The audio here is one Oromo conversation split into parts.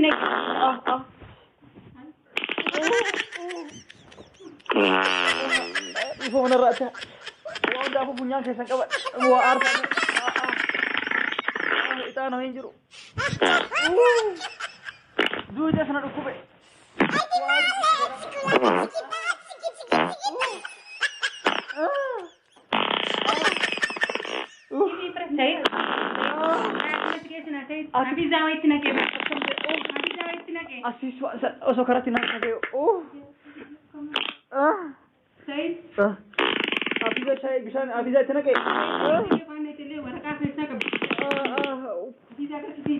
naqe. Ah ah. Dhiifama narraa ta'a. Waa hundaafuu funyaan keessan qaba. Waa aarsaa. Ixaana hin jiru. Duuja sana dhukkube. Hafizaa wayitti naqe. Hafizaa wayitti naqe. Asii osoo karatti naan dhaga'e. Sayid. Hafiza shaayii bishaan hafizaa itti naqe. Afaan itillee waraqaa keessaa qabdi. Hafizaa akkasii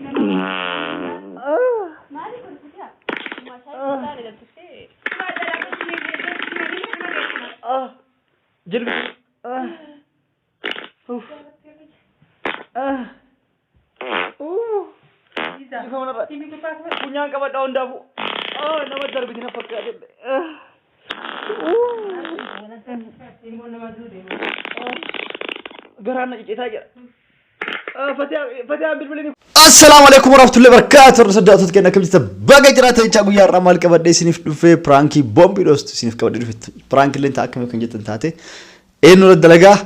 Maali kun fitiyaa? Maashaa taane danfiftee. Jilbi. Funyaan qabadhaa hundaafuu. Nama darbiti na fakkaate. Garaan na ciccitaa jira. Fatiyaan bilbilini. Assalaamu alaikum warahmatullahi wabarakatuh. Warra sodaatota keenya akkam jirtan? Baga jiraatan jechaa guyyaa har'aa maal qabadhee isiniif dhufee piraankii boombii dhoostu isiniif qabadhee dhufe. Piraankii illee ta'a akkamii kan jettan taate eenyu irra dalagaa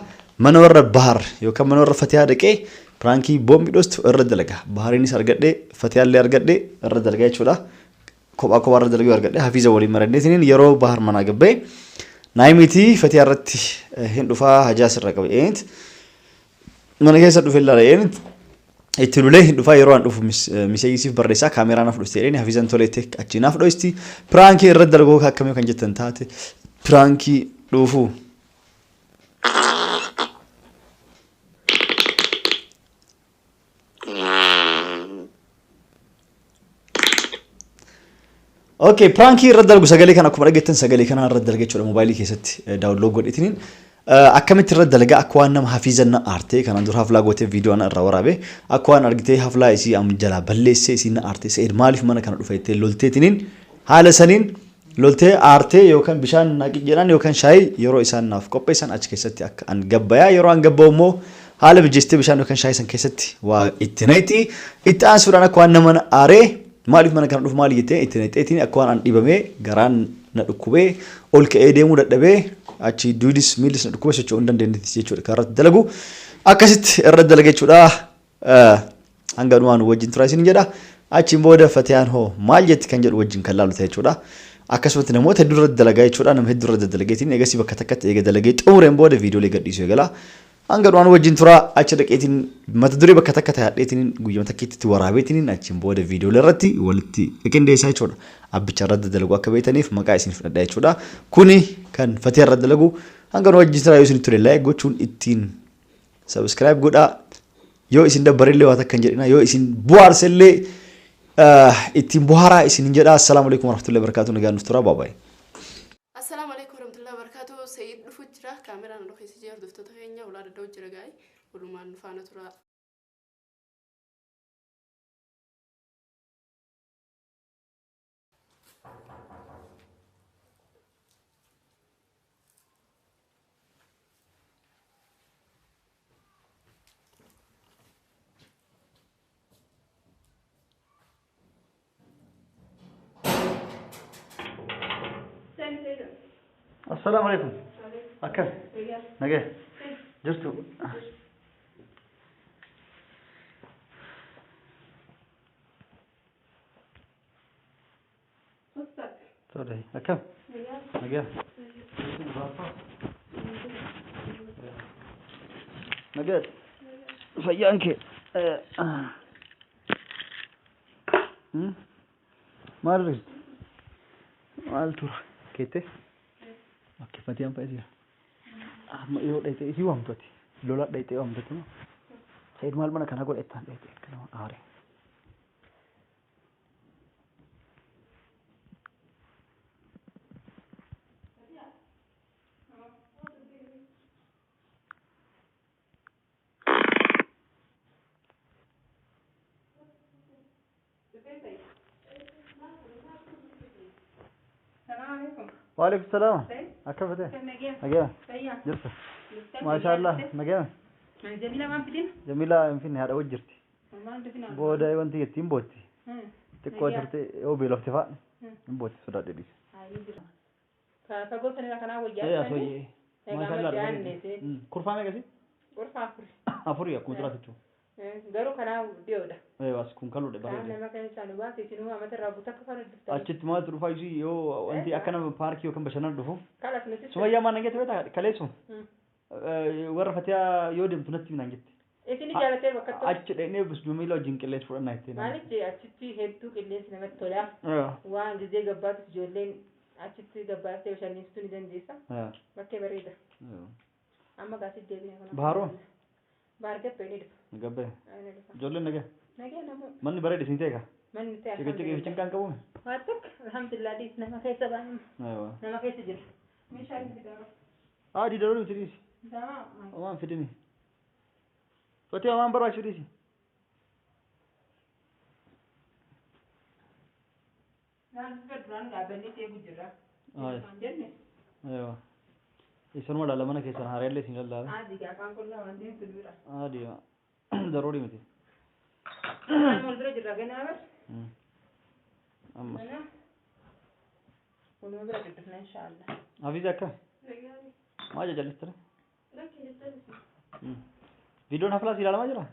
mana warra Bahar yookaan mana warra Fatiyaa dhaqee piraankii boombii dhoostu irra dalagaa. Bahariinis argadhee Fatiyaallee argadhee irra dalagaa jechuudha. Kophaa kophaa irra dalaguu argadhee Hafiiza waliin marannee isiniin yeroo Bahar manaa gabbee naayimitii Fatiyaa irratti hin dhufaa hajaa sirra qabe. Eenyuti mana keessa dhufe ilaala eenyuti itti lulee hin dhufaa yeroo an dhufu miseejii siif barreessaa kaameeraa naaf dhufte jedheen Hafizan toleette achii naaf dho'isti. Piraankii irra dalaguu akkamii kan jettan taate piraankii dhuufuu. Okay, piraankii irra dalagu sagalee kana akkuma dhageettan sagalee kana irra dalaga jechuudha moobaayilii keessatti daawunlood godhetiniin akkamitti irra dalaga akka waan nama hafiizan na aartee kanaan dura haflaa gootee viidiyoo ana irra waraabe akka waan argitee haflaa isii am jalaa balleessee isii na aartee se'ed maaliif mana kana dhufe jettee lolteetiniin haala saniin loltee aartee yookaan bishaan naqi jedhan yookaan shaayii yeroo isaan naaf qopheessan achi keessatti akka an gabbayaa yeroo an gabba'u immoo haala mijeessitee bishaan yookaan shaayii san keessatti waa itti naqxi itti aansuudhaan akka waan nama aaree maaliif mana kana dhufu maali jettee itti naqxeetiin akka waan an dhibamee garaan na dhukkubee ol ka'ee deemuu dadhabee achi duudis miillis na dhukkubee socho'uu hin dandeenyetti jechuudha kan irratti dalagu akkasitti irratti dalaga jechuudha. Hanga dhumaa nu wajjin turaa isin jedha. Achiin booda Fatiyaan hoo maal jetti kan jedhu wajjin kan laalu ta'e jechuudha. Akkasumatti namoota hedduu irratti dalagaa jechuudha. Nama hedduu irratti dalageetiin eegasii bakka takkatti eega dalagee xumureen booda viidiyoolee gadhiisuu eegala. Hanga dhumaa nu wajjin turaa achi dhaqeetiin mata duree bakka takka ta'e hadheetiin guyyuma takkiitti waraabeetiin achiin booda viidiyoolee irratti walitti qindeessaa jechuudha. Abbicha irratti dalagu akka beektaniif maqaa isin fudhadha jechuudha. Kuni kan Fatiyaa irratti dalagu hanga nu wajjin turaa yoo isin ture like gochuun ittiin Subscribe godhaa. Yoo isin dabbarellee waa takka hin jedhina. Yoo isin bu'aarsellee ittiin buhaaraa isin hin jedha. Assalaamu alaikum warahmatullahi wabarakatuh. Nagaan nuuf turaa. Bye bye. Assalaamu alaikum warahmatullahi wabarakatuh. Sa'iid dhufu jira. Kaameraan nu keessa jira. Hordoftoota keenya ulaa dadha'u jira gaa'e. Walumaan nu faana turaa. Assalaamu alaikum. Akkam? Nagaya. Jirtu. Tole, akkam? Nagaa. Nagaa. Fayyaan kee. Maal jirti? Maal tura? Keettee? Okkee Fatiyaan fa'a jira. Amma yoo dhayxee isii waamtu ati. Lola dhayxee waamtu ati. Said maal mana kana godhe ittaan dhayxee akka nama aare. Waalaikum salaam. Akkam fate? Nagaya. Jirta? Maashaallah. Nagaya. Jamila waan fidin? Jamila hin finne haadha wajji jirti. Booda wanti jettiin bootti. Xiqqoo turte yoo beelofte fa'a hin bootti sodaadhe dhiise. Fagoo sanirra kanaa Ee wayyaa. asooyyee. Egaa jaanneeti. Kurfaa meeqasi? Kurfaa afuri. Afurii akkuma jiraatu jechuudha. Garuu kanaa dhiyoodha. Ee as kun kaluudha Kaan bareeda. nama keessaa nu baase isinuu amata irraa buta akka faana dhuftan. Achitti maaltu dhufaa isii yoo wanti akka nama paarkii yookaan bashannana dhufu. Kalas nuti. Sumayyaa maal nan jette beektaa kaleessuma. Warra Fatiyaa yoo deemtu natti naan jette. Isin jaalatee bakka tokko. Achi dhaqnee bismiila wajjin qilleensa fudhannaa jettee. Maaliif achitti hedduu qilleensi namatti tola. Waan gizee gabbaatus ijoolleen achitti gabbaastee bashannansiisuu ni dandeessa. Bakkee bareeda. Amma gaasii deebine kana. Baharoo? Bahar gabbee ni dhufa. Gabbee. Ni dhufa. Ijoolleen nagee. Nagee namoo. Manni bareeda isin ta'e kaa? Manni ta'e. Ciqiciqii fi cinqaan qabume? Waa tokko alhamdulillah dhiis nama keessa baanuma. Nama keessa jira. Meeshaan fidaa. Haa diidaroo miti dhiisi. Daa. Omaan fidini. Fatee omaan barbaachisu dhiisi. Naan duraan dhaabbannee eegu jirra. Aye. Jenne. Aywa. Isanuma laala mana keessan haaraallee isin lallaala. Adii gaafaan qullaa waan deemtu dura. Adii daruurii miti. Waan wal bira jirra ganaa bar. Ammas. Ganaa. Waluma bira duddufna inshaallah. Hafiiza akkam? Maal jajallistire? Viidiyoon haflaas ilaalamaa jira?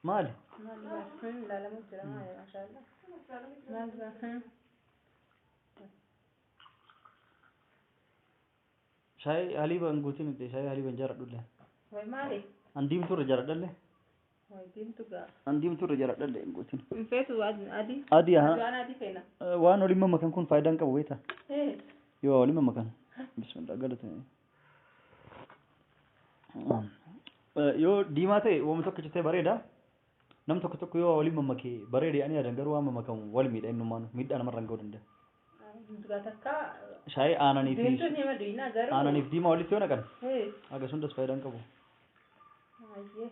Maali? Maal dura? Ilaalamuu jira maali maashaallah. Maal dura? Shaayii haliiba hin guutin itti shaayii haliiba hin jaaladhullee. Way maali? An diimtuurra jaaladhallee. Way diimtu gaa. An diimtuurra jaaladhallee hin guutin. Hin feetu adii. Adii haa. Waan adii feena. Waan waliin mamakan kun faayidaa hin qabu beektaa? Ee. Yoo waliin mamakan. Bismillah galata. Yoo diimaa ta'e waan tokko cittee bareeda. Nam tokko tokko yoo waliin mamakee bareeda jedhanii yaadan garuu waan mamakamu wal miidha innummaan miidhaa namarraan ga'uu danda'a. Diimtu gaa takka. Shaayii aananii fi Diimtuun hima duwinaa garuu. aananiif diimaa walitti yoo naqan Ee. haga sundas faayidaa hin qabu. Ayyee.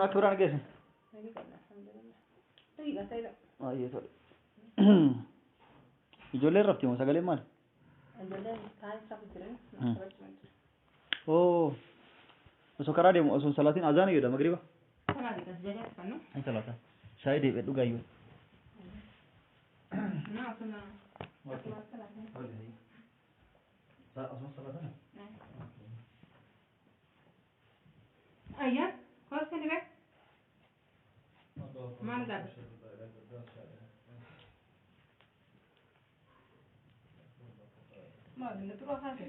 Akka biraan geessan. Nagii qabna alhamdulillah. Nagii qabna ta'edha. Ayyee tole. Ijoolleen rafti moo sagaleen maali? Ijoolleen kaan isaaf jiran taphachuu jiru. Oo. Osoo karaa deemu osoo salaatiin azaana jedha magriba. Kanaaf kan jajjabeessu fannu. Hin salaata. Shaayii deebi'ee dhugaa iyyuu. Naa osuma. Osoo salaataan. Ayyaan koos ni bee. Maal gaadha? Maal inni turuu haase?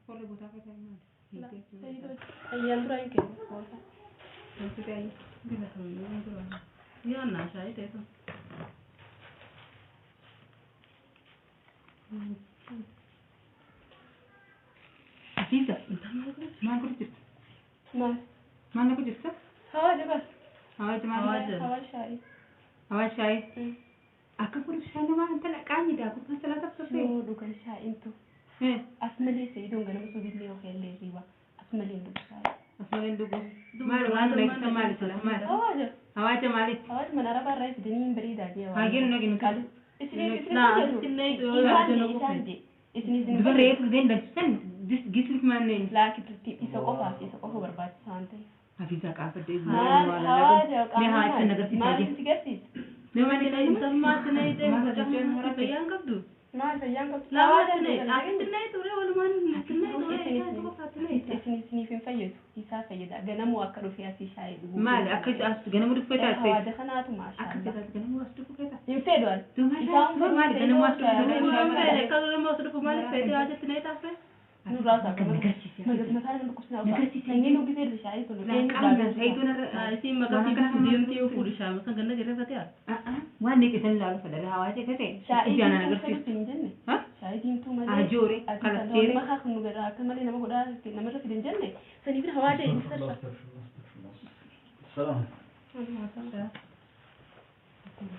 Warri bootaa keessaa maali? Ayyaan duraa hin kennu. Wanti ta'e bila Yaannaa shaayii ta'e sun. Afiisa maal godhu jirta? Maal? Maal na jirta? Hawaaja bas. Hawaaja maal? Hawaaj shaayii. Hawaaj shaayii. Akka godhu shaayii namaa intala qaanyi daakuu kan salaataaf turte. Yoo dhugan shaayiintu. As malee sayidoon ganama subillee yookaan illee riba. As malee hin dhugu shaayii. As malee hin dhugu. Maal waan beekta maali sila maal? Hawaaja. Hawaaja maalitti? Hawaaj mana arabaa irraa fidanii hin bareedaa jee. Haageen naginu kalu. Isin fayyadu. Isaan jee. Isin isin. Dubarri reefu geen danfisan gislis maanneen. Laakitti isa qofaaf isa qofa barbaachisaa waan ta'eef. Hafiisa qaafadde. Maal hawaaja Mee haa isin agarsiisa. Maal isin agarsiisa? Mee maal Intalmaatti na hidhee fayyaan qabdu. Maal fayyaan qabdu? Lamaatti na asitti na ture walumaan asitti na ture Isin isiniif hin fayyadu. Isaa fayyada. Ganamuu akka dhufee asii shaayii dhuguu. Maali akka as ganamuu dhufee taate? Hawaaja kanaatu Akka maashaallah. as ganamuu as dhufuu keessa? Hin fedhu ani. Isaan maali ganamuu as dhufuu? Akka ganamuu as dhufu maaliif feetee haajatti na hidhaafee? Nurraa isaa kan mataa nama dhukkubsinaa uffata. Inni nu gisee shaayii tolu. Isin maqaa fi deemtee yoo fuudhu shaama kan ganna jirre fatee Waan ni qisan ilaalu fedha hawaaja kate. Shaayii Ijaan diimtuu agarsiistu. hin jenne. Shaayii diimtuu malee. Ajoore kalasseere. Makaa kun nu godhaa akka malee nama godhaa namarra fide hin jenne. Saniif hawaaja hin sarsa. Salaam.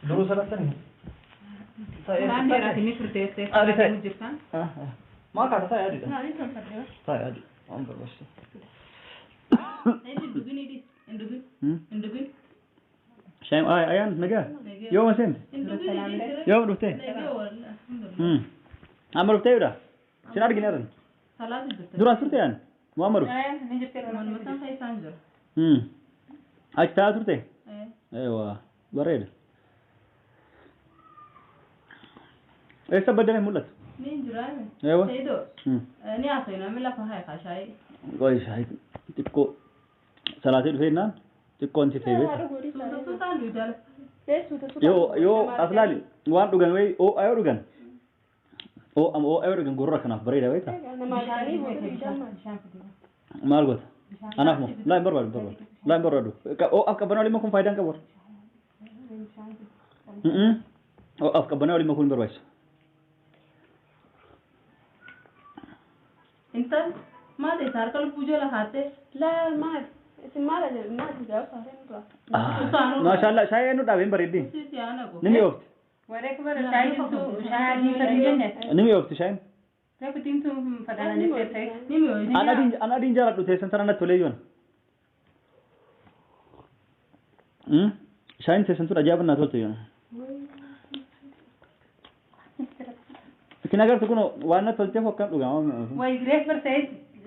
Duruu salaatanii? Waan dheeraati ni turte Adii ta'e. jirtan. Maal kaata taa'e adiidha. Maaliin tolfadhe? Taa'e adii. Waan barbaachisu. Hin dhugin hin dhugin hin dhugin. Shaayii ayaan nagaa. Yooma seente? Hin dhugin. Yooma dhuftee? Amma dhuftee yoodha? Sin argine argine. Salaati jirte. Duraan turte yaan? Muhammadu. Ni jirti. Manuma san keessaan jira. Achi taa'aa turte? Eewwa bareeda. Eessa baddame mul'atu? Ni jira. Eewwa. Seydoo. Ni haasofna namni lafa haa kaashaayee. Qoy shaayii xiqqoo salaatee dhufee jennaan xiqqoon si fe'ee beekta. Suuta suutaan duudaa lafa. Yoo yoo as laali waan dhugan wayii oo'a yoo dhugan oo'a oo'a yoo dhugan gurra kanaaf bareeda beekta. Maal goota? Anaaf moo? Laa hin barbaadu hin barbaadu. Laa hin barbaadu. Oo'aaf qabbanaa waliin makuun faayidaa hin qabu. Oo'aaf qabbanaa waliin makuun hin barbaachisu. Intal maal ta'e harka lubbuu jala haattee. Laa maal? Isin maal ajaa'iba maal gaafa haareen dura? Maashaallah shaayii eenyu dhaabeen bareeddi. Si aanaa go. Ni mi'oofti. Waree kubara shaayii diimtuu shaayii fadhu jenne. Ni mi'oofti shaayiin. Reefu diimtuu fadhaan jettee ta'e. Ni mi'ooyti. An adiin jaaladhu teessan tana natti tolee yoona. Shaayiin teessan tun ajaa'iba naa tolte yoona. Isin agartu kun waan natti tolteef akkan dhugama. Wayi reef bar ta'e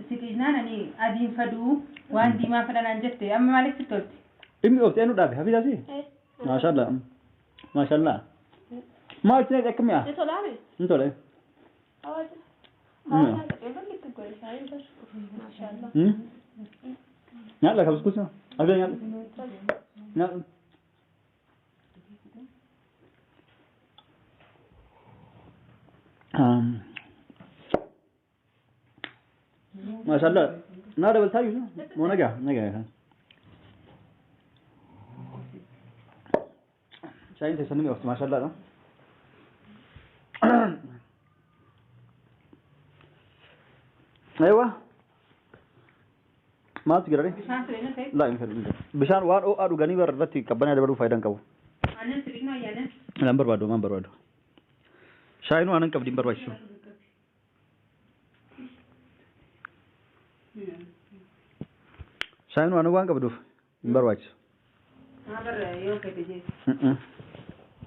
siqiinaan ani adiin faduu waan diimaa fadhanaan jette amma maaliif sitti tolte? Dhimmi oofti eenyu dhaabe hafiisaa si? Maashaallah. Maashaallah. Maal isin akka mi'a? Ni tolaame? Ni tole. Hawaasa. Hawaasa qabeeffamni itti godhe shaayiin bar. Maashaallah. Nyaadha kabiskuusi. Hafiisaa nyaadha. Nyaadha. Maashaallah. Naa dabaltaa jiru. Moo nagaa nagaa. Shaayiin teessan ni mi'oofti maashaallah. Aywa. Maaltu jira ree? Bishaan ture ta'e. Laa hin fedhu. Bishaan waan ho'aa dhuganii bara irratti qabbanaa dabaluu faayidaa hin qabu. Aannan sibiilaa ayyaana. Hin barbaadu maan barbaadu. Shaayiin waan hin qabdi hin barbaachisu. Shaayiin waan waan qabduuf hin barbaachisu. Maa bara yoo fedhe jee.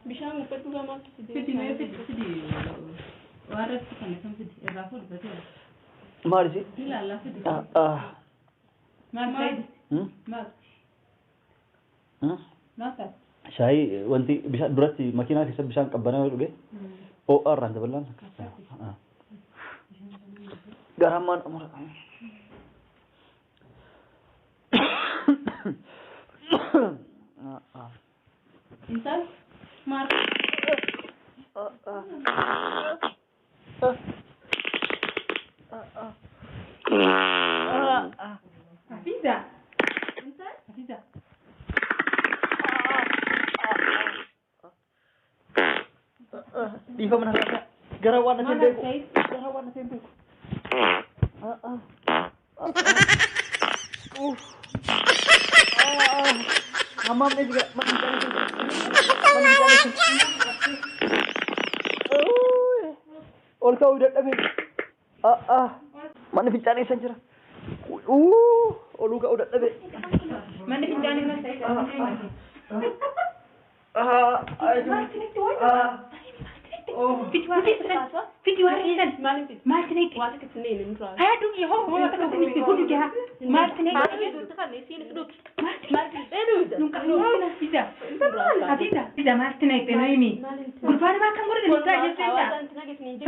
Bishaan mukkee dhugaa maaltu si Fidi mee fidi fidi. Waan irratti kan isaan fidi irraa fuudhu batee. Maal isi? Ni laallaa fidi. Maal ta'e? Maal? Maal ta'e? Shaayii wanti bishaan duratti makiinaa keessatti bishaan qabbanaa yoo dhuge ho'aa irraan dabalaan. Garaan maal amura? Intal maal? Hafiiza. Hafiiza. Dhiifama na harkaa. Gara waan natti hin Maal beeku. ta'e? Gara waan natti hin beeku. Hammam ni juga mana Ol ka'uu dadhabe. Manni fincaanii san jira. Oluu ka'uu dadhabe. Manni fincaanii maal ta'e? Fidi waan keessan. Fidi waan keessan. Maaliif fidi? Maaltu na hiike? Waan akka itti hin dura. Haa dhugi hoo hoo takka kunis hudu jaha. Maaltu na hiike? Maaltu kan isiin dhugi. Maaltu nun qabnu Hafiiza. Hafiiza. Hafiiza maaltu na hiike nohimi? Gurbaan maa kan godhe nuti ajjeesseessa.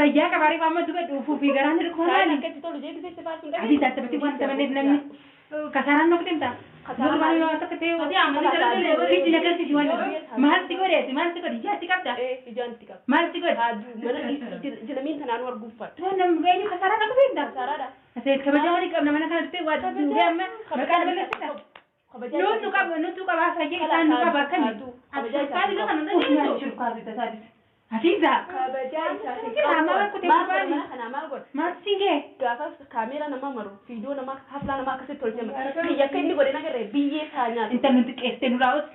Fayyaa qabaaree waan maddu dhuufuu fi garaan hirkoo maali? Hafiiza taphati waan taphanneef namni kasaaraan nu fudhimta. Gurbaan yoo takka ta'e fidi na galchisi waan maalti godheeti maalti godhe ijaatti qabda Ijaan itti qaba. maalti godhe? Haaduu mana jilamiin tanaan arguuffadha. Tuan namni eenyu kasaaraan nu fudhimta. Kasaaraadha. Aseet kabajaa walii qabna mana kana dhuftee waa duubee amma maqaa nama galchisa. Nutu qaba nutu qaba fayyee isaan nu qaba akkami? Hafiiza. Kabajaa isaa hin Amma bakkute Maal godha barbaadi. mana kanaa maal godha? Maal singee? Gaafas kaameeraa nama maru viidiyoo namaa haflaa namaa akkasitti tolchama. Biyya akka inni godhe nagarree biyyee isaa nyaata. Intal nuti qeessee nurraa os.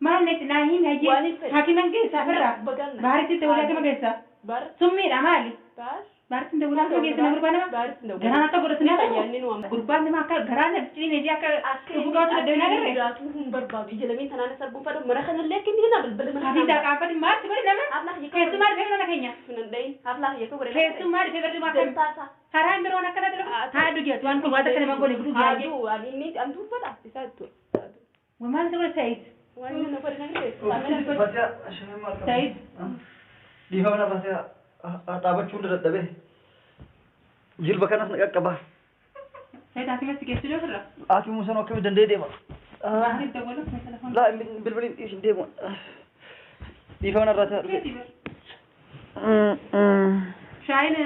Maal natti naa himi hayyee. Waan hin fedhe. Hakiman keessaa firraa. Baganna. Baaritti ta'uu hakima keessaa. Bar Summiidha maali? bar Baaritti dawwalaa akka geessina gurbaa nama. Garaan akka godhatu ni ta'u. Gurbaan nama akka garaan ciniinee jee akka dhufu qabaatu dadhabina agarre. Jiraatuu hin barbaadu. Ija lameen tanaan as arguun fadhu. Mana kanallee akka inni kana balbala mana Hafiizaa qaanfadhu maal si godhe nama? Keessumaa dhufee mana keenya. Sunan dhayin. Haflaa kiyya godhe. Keessumaa dhufee barri waa kan. Karaa hin biroon akkana dalagu. Haa dhugeetu waan kun waan akka nama godhe godhu gaayee. Haaduu ani inni an dubbata isaa itti. Maal si godhe Sa'iid? Waan inni na godhe na godhe. Fatiha shimee maal qaba? Sa'iid. Dhiifama na Fatiha dhaabachuu hunda dadhabee. Jilba kanas na qaqqaba. Sa'iid haati si geessu ofirra. Haati Musaan akkamitti danda'ee deema? Baaritti dawwalu telefoon. Laa bilbiliin dhiisin deemu. Dhiifama narraa ta'a dhufe. Shaayin.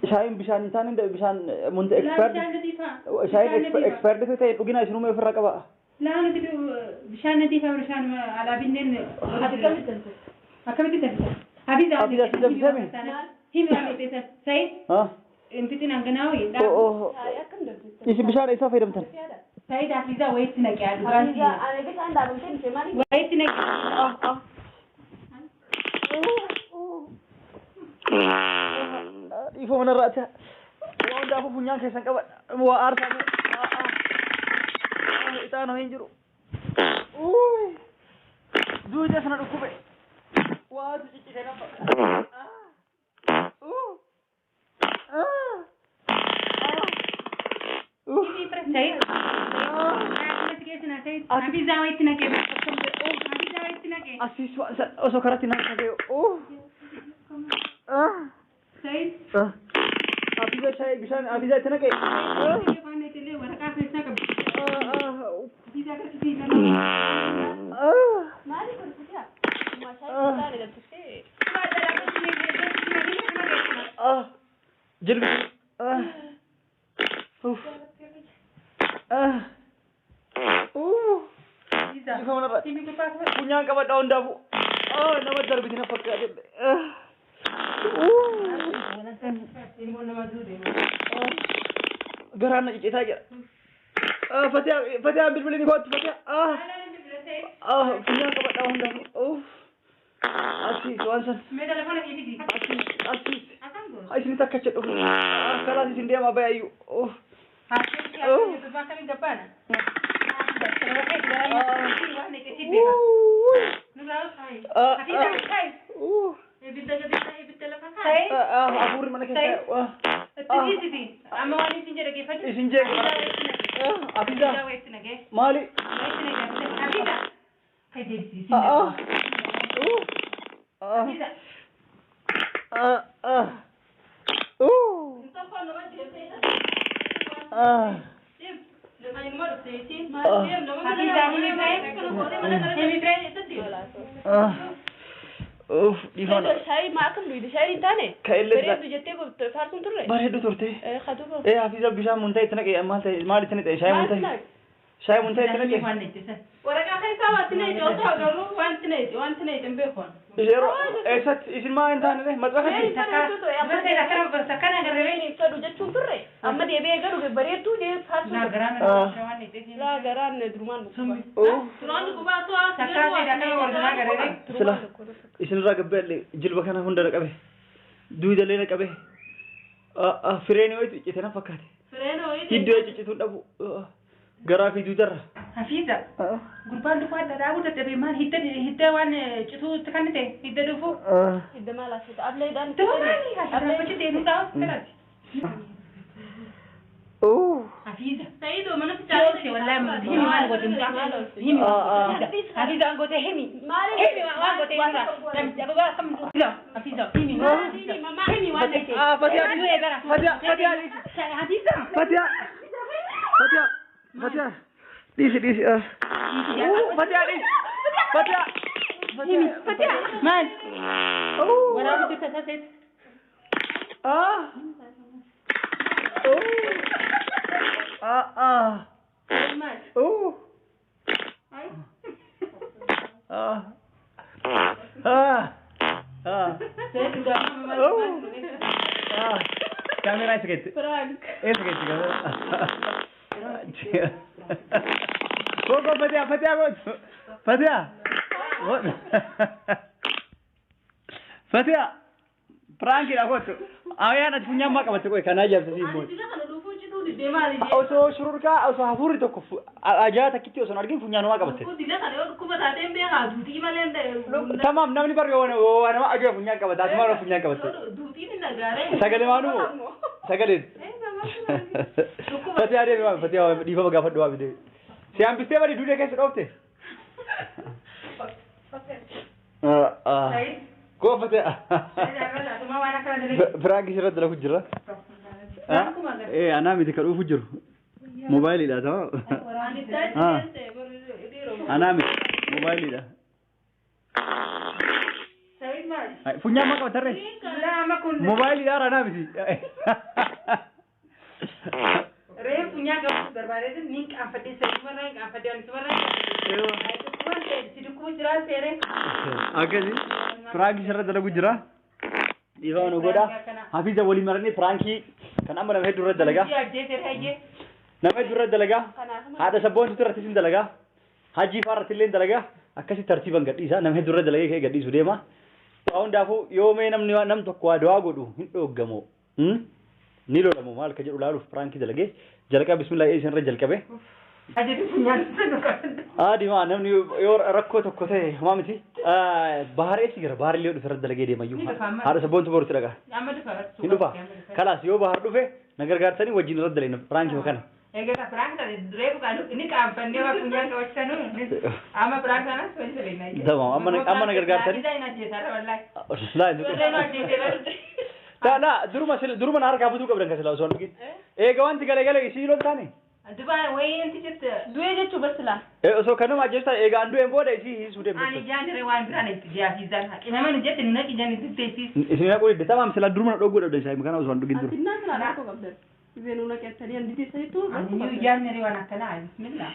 Shaayin bishaan hin taane bishaan munta expired. Shaayin expired ta'e dhugina isinuma ofirraa qaba. Laa nuti bishaan nadiifaa bishaan alaa binneen. Akkamitti danfisa? Hafiizaa. Hafiizaa si danfisame? Himi waan beektan. Sa'iid. Infitiin hanganaa wayii. Isin bishaan eessaa fayyadamtan? Sa'iid hafiizaa wayitti naqee dhugaatii. Ani bishaan dhaabamtee miti maali? Wayitti naqee. Dhiifama narraa ta'a. Waan hundaafuu funyaan keessan qaba. Waa aarsaa. Ixaana hin jiru. Duuja sana dhukkube. Waatu ciccite nama. Sa'iid. Hafiizaa wayitti naqee. Hafiizaa wayitti naqee. Asiis osoo karatti naan dhaga'e. Sa'iid. Hafiizaa shaayii bishaan hafiizaa itti naqee. Waraqaa keessaa qabdi. Hafiizaa akkasii Maali kun Fatiha? Maashaa taane danfiftee. Jilbi. Funyaan qabadhaa hundaafuu. Nama darbiti na fakkaate. Garaan na ciccitaa jira. Fatihaan bilbilli ni kootti Fatiha. Funyaan qabadhaa hundaafuu. Asiis waan san. Asiis asiis. Isin takka achi dhufu. Kalaas isin deema bayayyuu. Hafuurri mana keessa. Isin jeeqe. Hafiizaa. Maali? Shaayii maa akkam dhugde? Shaayii hin taane? Bareeddu jettee faarsuun turre? Bareeddu turte. Hafiizaa bishaan muntaa itti naqee maal ta'e maal itti naqee shaayii muntaa shaayii muntaa itti naqee. Waraqaa keessaa waan itti naqe osoo agarru waan itti naqe waan itti naqe hin beeku. Yeroo eessatti isin maa hin taane maxxanfatti? Fedhu jechuun turre amma deebi'ee galu bareedduu jee faarsuun turre. Laa garaan durumaan dhukkuba. Duraan dhukkubaa osoo Sila isinirraa gabbee jilba kana hunda na qabe duudallee na qabe fireen yoo ciccite na fakkaate. Hiddi yoo ciccituun dhabu garaa fi duudarra. Hafiiza gurbaan dhufaa dhaabuu dadhabee maal hidda hidda waan cituutti kan ta'e hidda dhufu. Hidda maal asirra ableedhaan. Tumaani asirra deemuu dhaabuu kanatti. Hafiiza. Sa'iidoo mana Joose wallahi himi maal goote mucaa himi Hafiiza waan goote himi himi waan goote himi namicha ababaa akkam Hafiiza himi himi waan goote. Fatiha Fatiha Fatiha Hafiiza Fatiha Fatiha Fatiha dhiisi dhiisi Fatiha dhiisi Fatiha himi Fatiha maal waraabbi jirta taseet. Kamera eessa geette? Eessa geette kamera? Koko Fatiha Fatiha gootu Fatiha Fatiha. Piraankiidha kottu. Ayaan ati funyaan maa qabatte qoy kanaa ajaa'ibsiisii immoo. Ani sila kana dhufuun cituu didee maali jee? Osoo shururkaa osoo hafuurri tokko ajaa takkitti osoo hin argin funyaan maa qabatte. Kun dila kana yoo dhukkuba taateen beekaa duutii malee hin ta'e. Tamaam namni bari yoo nama ajaa funyaan qabata ati maal funyaan qabatte. Duutiin hin dhagaaree. Sagalee maanuu sagaleen. Fatee adeemi waami fatee waami dhiifama gaafadhu waami deemi. Si hambistee bari duudee keessa dhoofte. Koo fatee. Piraanki sirratti dalagu jira. Eh anaa miti ka dhufu jiru. Moobaayiliidha ta'u. Anaa miti moobaayiliidha. Funyaan maa qabatarree? Moobaayiliidha anaa miti. Reef funyaan qabu barbaadeetu ni qaanfadhee sadiimarraa hin qaanfadhee ani sumarraa hin qaanfadhee. Si dhukkubu jira seeree. Akkasi piraankii sirra dalagu jira. Dhiifama nu godha. Hafiiza waliin maranii piraankii kan amma nama hedduu irra dalagaa. Nama hedduu irra dalagaa. Haadha sabboontu irratti sin dalagaa. Hajii fa'aa irratti illee dalagaa. Akkasi tartiiban gadhiisa. Nama hedduu irra dalagee ka'ee gadhiisu deema. Waa hundaafuu yoo mee namni nam tokko waa du'aa godhu hin dhooggamu. Ni lolamu maal ka jedhu laaluuf piraankii dalagee jalqaba bismillah isin irra jalqabe. Adimaa namni yoo rakkoo tokko ta'e homaa miti. Bahar eessi jira? Bahar illee dhufe irra dalagee deemayyuu. Haadha sabboontu borutti dhagaa. Hin dhufa. Kalaas yoo bahar dhufe na gargaartanii wajjin irra dalagna piraankii kana. Egaa piraank ta'e reefu kan inni qaanfannee waa funyaan qabachanu amma piraank kanas wali dalagna. Tamam amma na gargaartanii. Laa Ta la duruma duruma na harkaa futuu qabdan kan silaa osoo hin dhugin. Eega wanti galee galee isii lol taane. Duba wayii inti jette. Du'ee jechuu bas silaa. Osoo kanuma ajjeestaa eega an du'een booda isii hiisuu deemte. Ani jaanire waan biraan itti jaafiizaan haqi nama nu jette nu naqi jaan itti teessis. Isin naquu didde tamam silaa duruma na dhogguu dhabdan shaayii kana osoo hin dhugin dura. Atinnaa silaa rakkoo qabdan. Izeenuu naqettanii andi teessaniitu Ani iyyuu jaanire waan akkanaa bismillah.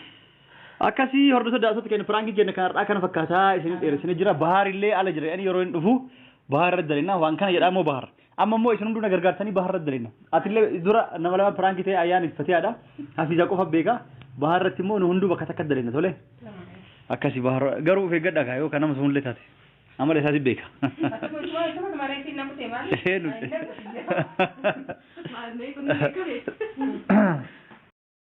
Akkasii hordoftoota daawwattoota keenya piraankii keenya kan har'aa kana fakkaataa isin dheeressinee jira. Bahar illee ala jira. Ani yeroo hin dhufu bahar irra dalina waan kana jedhaa immoo bahar. Amma immoo isin hunduu na gargaartanii bahar irra dalina. Atillee dura nama lama piraankii ta'e ayyaan iffateedha. Hafiiza qofa beeka. Bahar irratti immoo nu hunduu bakka takka dalina tole. Akkasii bahar garuu of eeggadha kaa yoo kan nama sunillee taate. Amala isaati beeka.